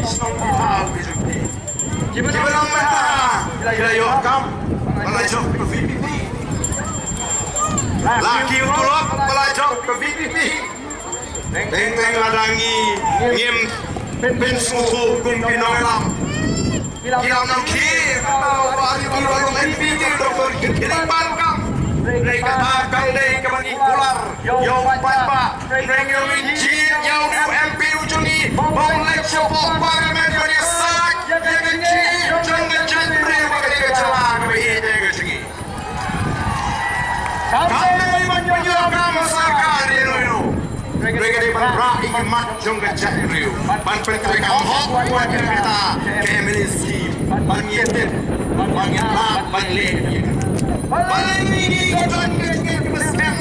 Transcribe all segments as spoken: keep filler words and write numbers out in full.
Kiba long mynta ki la ïoh kam ba la jop ka V P P. La kiew tulop ba la jop ka V P P. Teng teng lada ngi ngim pynsngewthuh kum ki nongïalam, ki la nang khie kata ba ki la long M P ki la long ki la ban kam. Hynrei kata kam dei kaba ngi kular ïa u paidbah. Hynrei ngi ong jied ïa u M P u jong ngi ba un leit shapoh Parliament ban ïasaid ïa ka jingïeit jong ka jaitbynriew bad ka jylla kaba ïeit ka jong ngi. Kam dei ban pynïoh kam sorkar ïa uno uno. Hynrei ka dei ban rah ïa ki mat jong ka jaitbynriew, ban pyntrei kam hok wat ïa kata ka M L A scheme, ban ïatip, ban ïaid, ban leh ïa ka, ban leh ïa ki don ka jingngeit kaba skhem,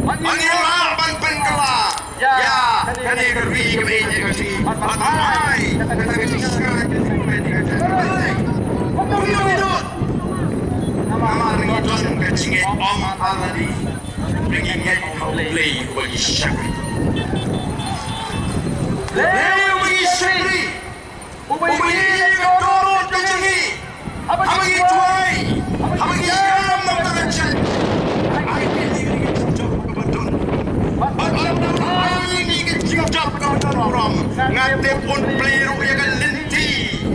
ban ïaid, ban pynkylla ïa kane ka ri kaba ïeit ka jong ngi, ban ai kata ka jingshai ka jingkmen ïa ka jaitbynriew. Kumno ngi don? Namar ngi don ka jingngeit ong alade. Ngi ngeit ha U Blei uba ngi shakri. Blei uba ngi shakri, uba ngi ïeit ka dohnud ka jong ngi. Haba ngi duwai, haba ngi ïam na ka bynta ka jait, ai ngi ka jingjop kaba don. Bad lada ai ngi ka jingjop kaba don burom, nga tip un plie ruh ïa ka lynti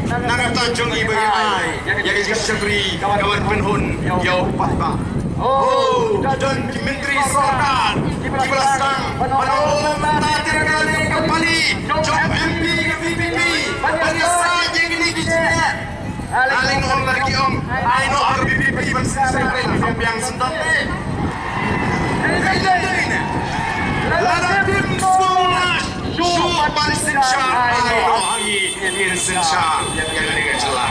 na ka bynta jong ngi ba ngi ai ïa ka jingshakri kaban pynhun ïa u paidbah. Oh, don ki myntri sorkar kiba la sdang ban ong mynta te ka dei ka pali jong M P ka V P P ban ïasaid ïa kine ki jingeh. Ale nga ong lada ki ong ai noh ha ka V P P ban synshar, la kham biang syndon te. Lada kim sngewlah shuh ban synshar, ai noh ha ngi, ngin synshar ïa kane ka jylla.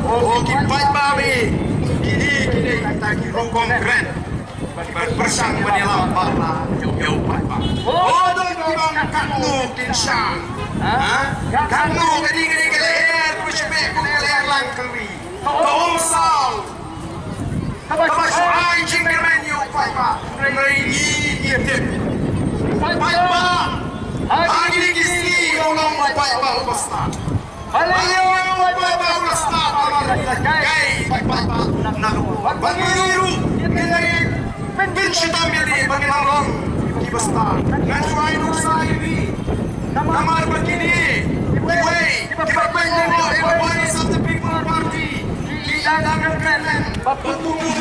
O ki paidbah, kine ki dei kita ki rukom kren kiba pyrshang ban ïalam bakla ïa u paidbah. O don kiba ong katno kin shah, ha? Katno ka dei, ka dei ka lyer kaba shipeh kum ka lyer Langkawi, ka umsaw, kaba shu ai jingkyrmen ïa u paidbah. Hynrei ngi, ngi tip u paidbah ha kine ki sngi u long u paidbah uba stad. Balei u paidbah u la stad? Namar ki la kai u paidbah na ka bor. Bad ngi ruh ngin ïa pynshitom ïa lade ba ngin long kiba stad. Ngan shu ai nuksa ïa phi. Namar ba kine kiwei kiba pynlong ïa ka Voice of the People Party ki dang kren ba pynbun